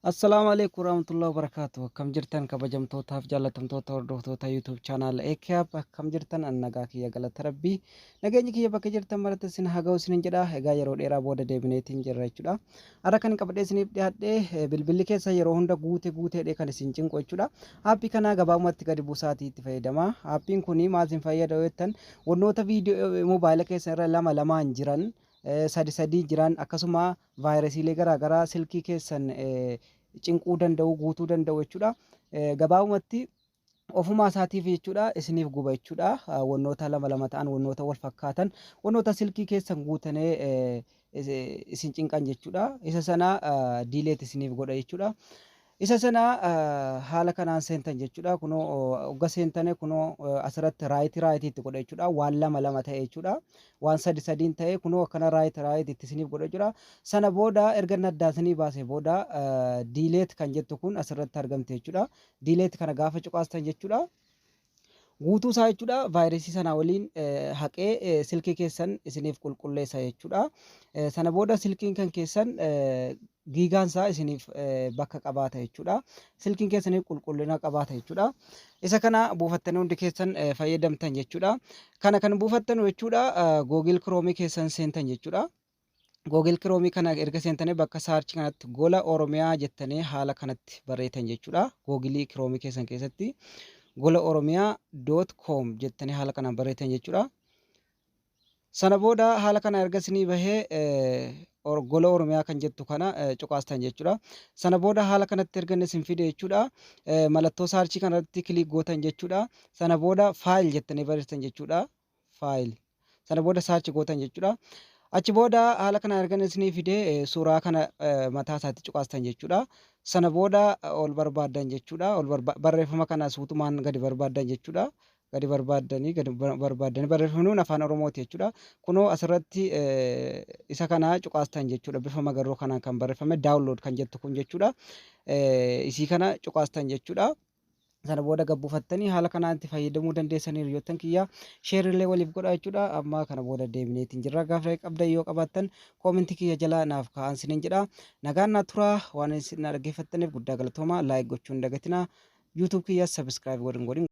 Assalaamu alaikum warahmatullahi wabarakatuh. Akkam jirtan, kabajamtootaaf jaallatamtoota hordoftoota YouTube channel AKAP? Akkam jirtan? An nagaa kiyya, galata Rabbii. Nageenyi kiyya bakka jirtan maratti isin haa ga'u isinin jedha. Egaa yeroo dheeraa booda deebineetiin jirra jechuudha. Har'a kan qabadhee isiniif dhiyaadhe, bilbilli keessa yeroo hunda guute guuteedhe kan isin cinqu jechuudha. Aappii kana gabaabumatti gadi buusaatii itti fayyadama. Aappiin kun maal isin fayyada yoo jettan, wannoota viidiyoo moobaayila keessan irra lama lamaan jiran, sadi sadii jiran, akkasuma vaayirasiilee garaagaraa silkii keessan cinquu danda'u, guutuu danda'u jechuudha. Gabaabumatti ofumaa isaatiif jechuudha isiniif guba jechuudha. Wannoota lama lama ta'an, wannoota wal fakkaatan, wannoota silkii keessan guutanee isin cinqan jechuudha. Isa sana delete isiniif godha jechuudha. Isa sana haala kanaan seentan jechuudha. Kunoo hogga seentane, kunoo asirratti right right itti godha jechuudha. Waan lama lama ta'e jechuudha. Waan sadi sadiin ta'e kunoo akkana right right itti isiniif godha jechuudha. Sana booda erga inni addaan isinii baase booda, delete kan jettu kun asirratti argamte jechuudha. Delete kana gaafa cuqaastan jechuudha, guutuu isaa jechuudha vaayirasii sana waliin haqee silkii keessan isiniif qulqulleessa jechuudha. Sana booda silkiin kan keessan giigaan isaa isiniif bakka qabaata jechuudha. Silkiin keessaniif qulqullina qabaata jechuudha. Isa kana buufattanii hundi keessan fayyadamtan jechuudha. Kana kan buufattan jechuudha, Google Chrome keessan seentan jechuudha. Google Chrome kana erga seentanii, bakka search kanatti Gola Oromiyaa jettanii haala kanatti barreessan jechuudha. Google Chrome keessan keessatti golaoromiyaa.com jettanii haala kanaan barreessan jechuudha. Sana booda haala kana erga isinii bahee, Gola Oromiyaa kan jettu kana cuqaastan jechuudha. Sana booda haala kanatti erga inni isin fide jechuudha, mallattoo search kanarratti click gootan jechuudha. Sana booda file jettanii barreessan jechuudha. File. Sana booda search gootan jechuudha. Achi booda haala kana erga isinii fide, suuraa kana mataa isaatti cuqaastan jechuudha. Sana booda ol barbaaddan jechuudha. Ol barreeffama kana suutumaan gadi barbaaddan jechuudha. Gadi barbaaddanii, gadi barbaaddanii, barreeffamni kun Afaan Oromooti jechuudha. Kunoo asirratti isa kana cuqaastan jechuudha. Bifa magarroo kanaan kan barreeffame, download kan jettu kun jechuudha. Isii kana cuqaastan jechuudha. Sana booda gabbuufattanii haala kanaan itti fayyadamuu dandeessanii, hiriyoottan kiyya share illee waliif godha jechuudha. Amma kana booda deebineetiin jirra. Gaafa qabdan yoo qabaattan, koomentii kiyya jala naaf kaa'an sinin jedha. Nagaan naa turaa. Waan isin na dhaggeeffattaniif guddaa galatooma. Like gochuun hin dagatinaa. YouTube kiyya subscribe godhin godhin.